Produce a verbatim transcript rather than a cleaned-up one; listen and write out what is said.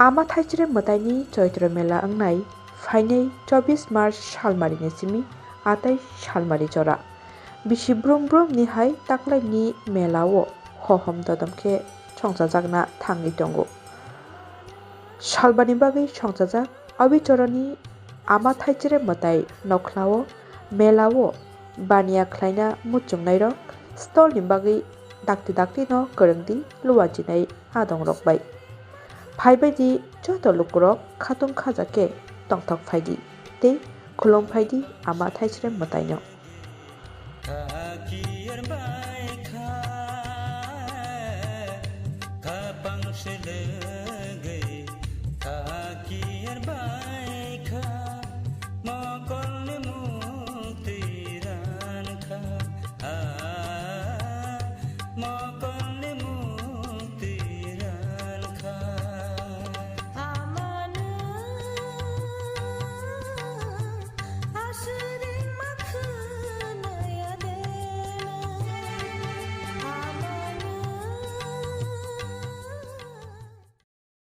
Ama Thaisrem mwtaini Choitro mela wngnai phainai chobbish March salmarini simi atai salmari jora. Bisi brum brumni hai taklaini mela-o hohom dodom khe songchajakna thangwi tongo. Salbani bagwi songchajak Abichoroni Ama Thaisrem mwtai nokhlao mela-o baniya khlaina muchungnairok stolni bagwi dakti daktino kwrwngdi luajinai adongrok bai. Phaibaidi joto lukurok khatung khaja khe tongthok phaidi tei khulum phaidi Ama Thaisrem mwtaino.